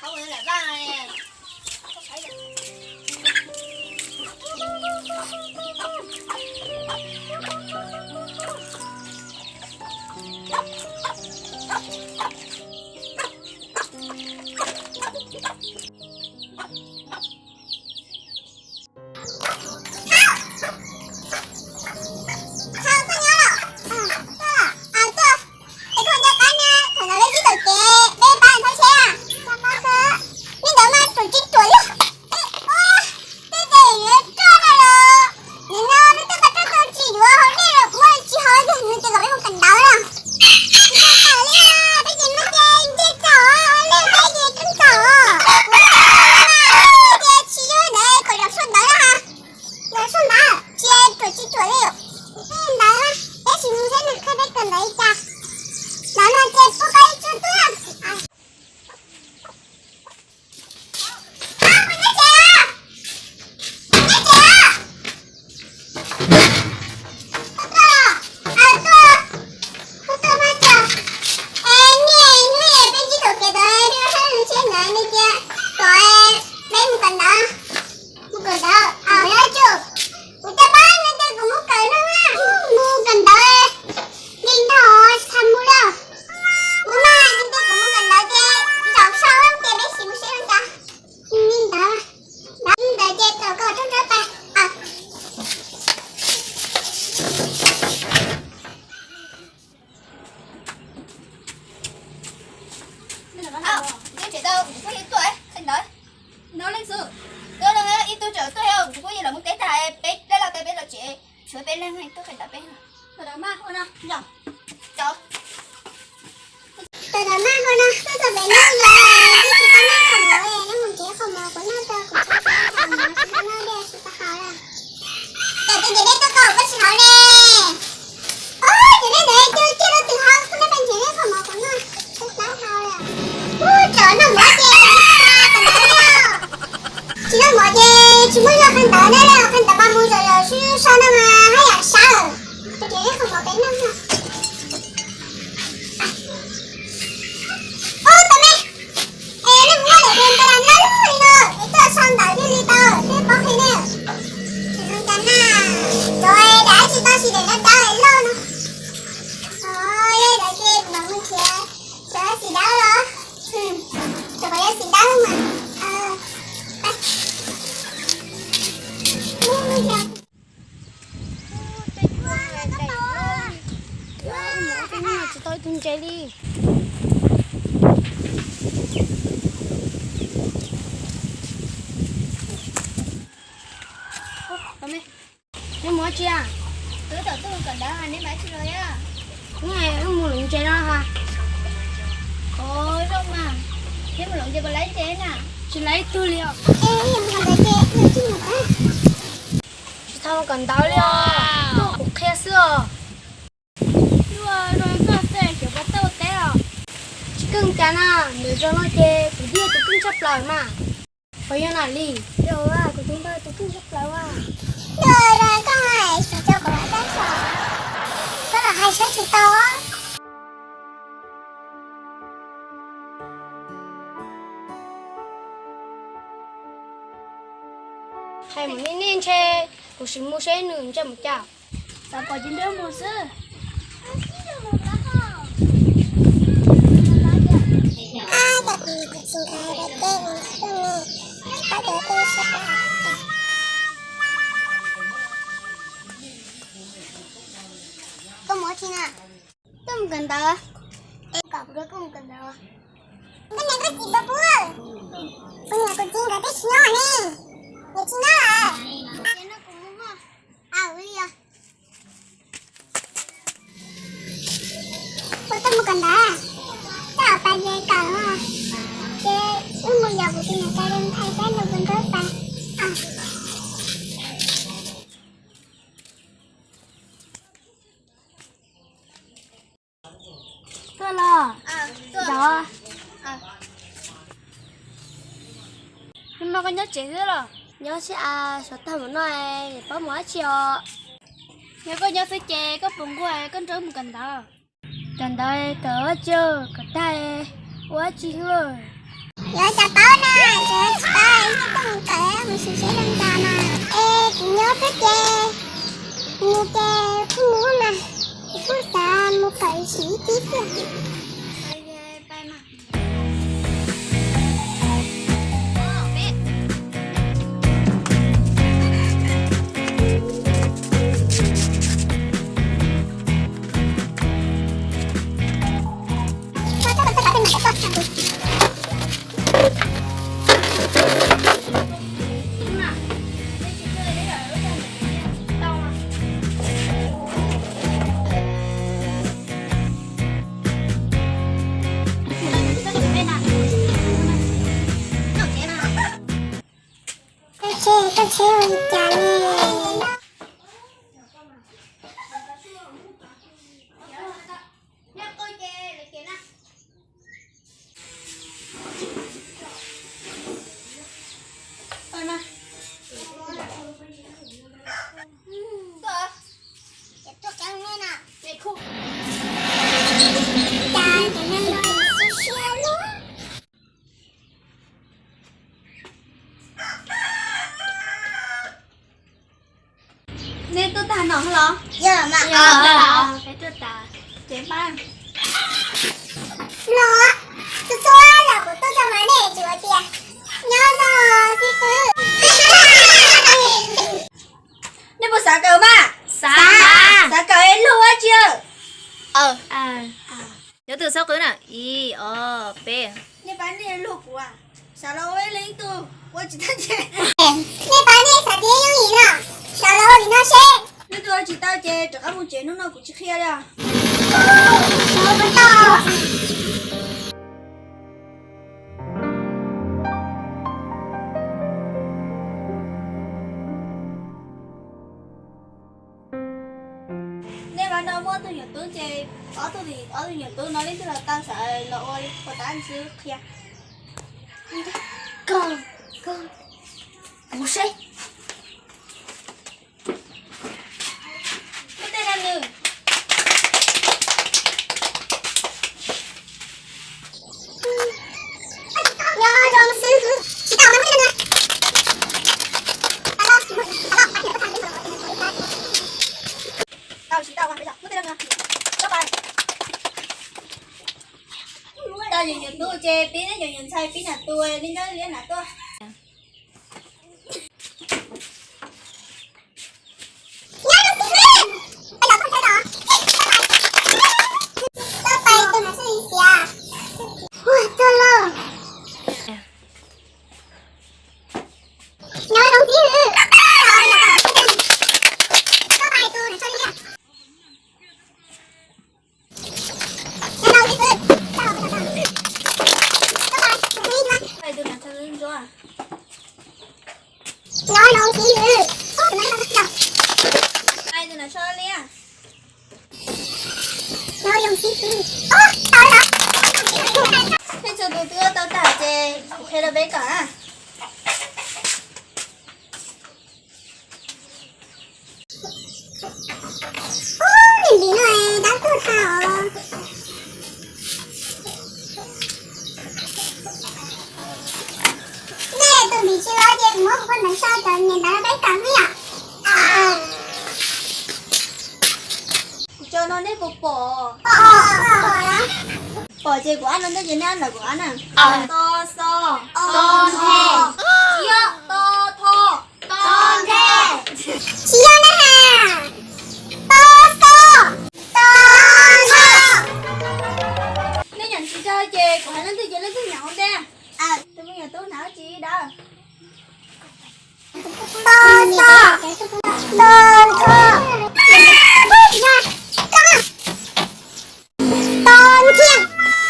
Tej tes yuav roj no los, nim no nws twb pab roj tau tsis yuav hauv dej los kuv tsis haus, yog nws tias kom peb mus kawm ntawv na. Tsis tau tawm li, peb ces no ces nce txaus, lej peb ces tub txaus. Kuv tias tsis yog ntawd kom zaum soj ntawd na ha. Zaum soj ntawd tsis ruam tsis ruam li. Ntawd peb sim mus saib nws qhia peb kawm ntawv li cas. Ntawd no ces pub koj ib tug tuaj. Mus kawm ntawv, mus kawm ntawv, mus kawm ntawv, kuv coj pab nws tias kuv mus kawm no, mus kawm ntawv, li no tsis txhob mus lawm. Kuv mas nws tias kuv mus kawm ntawv ces zaum sau ces peb sim mus seb zoo cas. Li ntawd, ntawd ces kom koj rov rau pais. Ib tug tseem tuaj, kuv kuj yog los mus teb tag, peb dab laug teb peb los tsev, tshuav peb leeg tuaj kawm ntawv peb. Tom no mas ho no, tuaj txog pem no yog twb tsis tau noj qhov mov, neb mus nrhiav qhov mov kuv noj rau kuv tsis tau noj dej tsis tau haus li. Cov tes ces dej tuaj tau koj tsis haus ne. Ub, cov dej ntawd cog kiag rau twg haus, kuv noj pes nrhiav dej qhov mov kuv noj tsis tau haus li. Ub, tsam noj mov ces tsis noj mov ces tsis muaj zog qhia ntawv ne, qhia ntawv mas mus zom zaws sib sau no mas haj yam sawv. Cov dej qhov mov peb noj no. Ub, tos me, es nej mus ua lawm ces npaj dab laug li no es tuaj sau ntawv thiaj li tau, nej paub qhia ne. Tsis zoo cas na, cov dab tsis tau tsis daim dawb dawb loj no. Yog li ntawd ces kuv mam mus nrhiav cov xim dawb los, cov qhov yog xim dawb mas. Tsis tau ib tug ntses li. Neb mus dab tsi a? Wb tau tuaj kawm ntawv, neb mus dab tsi los? Wb mus lawm ntses no ha. Ov, zoo mas. Neb mus lawm ntses puas laib ntses na? Tsis laib ib tug li os. Tsis tau kawm ntawv li os, tuaj kuv qhia xwb os. Luaj zoo koj xwb xyov puas tau teb os. Tsis keej cas na, ntawm zos no ces kuv yog tus keej tshaj plaws mas. Puas yog na Lis? Yog, kuv tus npawg tus keej tshaj plaws as. Yog zoo koj xyov kuv tab xyov, koj los hais saib tsis tau. Hais mus nej nej ntshe kuv sim mus seb nws ntshe mus cas. Xav kom cia nrog mus xwb. Koj mus dab tsi na? Tuaj mus kawm ntawv. Es kom kuv nrog koj mus koj mus kawm ntawv. Koj niam koj txiv puas pub? Kuv niam kuv txiv nkawd twb tsis nyob ne. Nkawd tsis nyob lawm. Kuv tuaj mus kawm ntawv. Koj pab ze kawm, ces wb mus yos kuv tus niam tais li nthaij peb lus kuv nrog pais. Tuaj los. Ntawd, hnub no koj nyob tsev xwb los? Nyob xwb as, xyov tag mus no es paub mus dab tsi os. Yog koj nyob xwb ces koj puas nquag koj nrog wb mus kawm ntawv? Kawm ntawv kawm dab tsi, kawm tag ua dab tsi xwb. Yuav cas paub na, tsis paub, ib tug mus kawm mus siv seb zoo cas mas. Es kuv nyob xwb ces, kuv ces kuj mus mas, kuv kuj xav mus kawm siv ib tib xwb. Koj tsheb, koj tsheb ua li cas ne? Nej tuaj tag no los? Yog mas. Peb tuaj tas, ces pab. Los, txhua txhua zaus kuv tuaj txog mas nej tsuas hais tias, nyob zoo xib fwb. Nej puas xav kawm mas? Xav. Xav kawm es luag ua dab tsi? Nyob twg txhob qw na, ib, ob, peb. Nej pab nej luag kuv, xav los ua ib leeg ib tug ua tsis tau ces. Nej pab nej xav tias yooj yim no, xav los ua li no seb. Nej twb ua tsis tau ces rov qab mus tsev, hnub no kuv tsis qhia li os. Nej pab no muaj ob tug nyuam tub ces, ob tug, ob tug nyuam tub no leej twg los tau, xav los ua li puas tas xwb qhia. Koj, koj, kuv seb. Muab tej rau nws. Tsis tau, muab tej rau nws. Tau yus nyuam tub ces pib, neb cov nyuam ntxhais pib nram tus, nej nyob liab nram tuaj. Peb txhua tus twb tau tag ces kuv qhia rau peb kom na. Ub, niam no dab tuag tag os. Nej tus niam tsis los ces kuv muab kuv poj niam sau cov niam ntawv peb kam yom. Kuv tso no nej puas pom? Pom ces kuv ab no ntej ces nej ab ntawm kuv ab na. To xo, to nthe, to tho, to nthe. Tsis yog na has. To xo, to ntho. Nej nyeem tsis tau ces kuv hais leej twg ces leej twg nyeem ua ntej. Tus me nyuam tub hnav dab tsi dawb? To xo, to ntho, to nthiaj.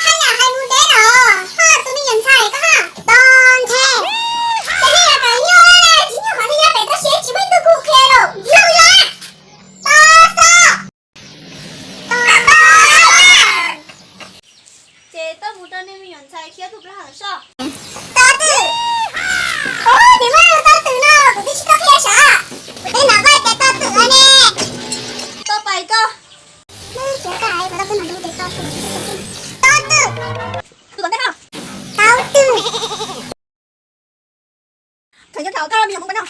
Haj yam hais mus deb los ho tus me nyuam ntxhais koj ha, to nthe. Ces nej yuav kom nyuaj tsis nyuaj qhov nej nyob pem toj siab tsis muaj ib tug kuj qhia los zoo zoo. To xo. Ces tuaj mus rau nej me nyuam ntxhais khiab tus plaub hau soj. To twm. Ub, nws muaj to twm no kuv twb tsis tau qhia sav. Kuv twb hnov koj tias to twm ne. Cov thaum koj los yog mus koj no.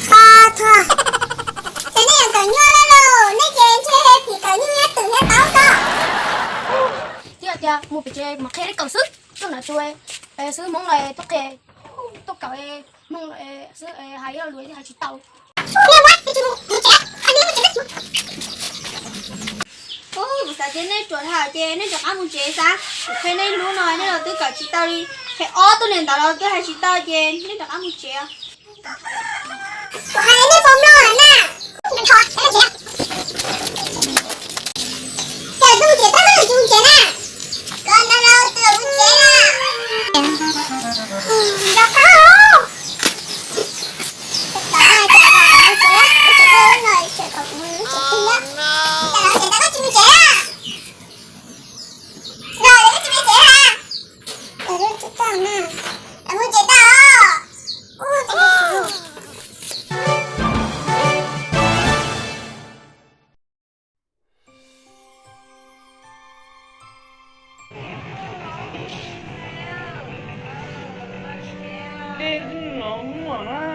Qhov thuag, ces nej yog kawm nyuj lawm lauj, nej ces ntshe phim kawm nyuj nyob twm nyob tau koj. Thiab tias mus pem tsev mas qhia li kawm xwb, tuaj nram tsuas xwb, Hmoob los tuaj qhia, tuaj kawm Hmoob xwb, hais ib lo lus hais tsis tau. Kuv xav tias nej ruam dhau ces nej rov qab mus tsev xav, kuv qhia nej lub no nej los twb kawm tsis tau li, qhia ob tug niag ntawd los twb hais tsis tau ces nej rov qab mus tsev. Kuv hais nej puas mloog lawm na? Kawm tsis tau los tsis mus tsev na. Koj no los twb mus tsev na. Rov qab. Tej hnub no muaj na,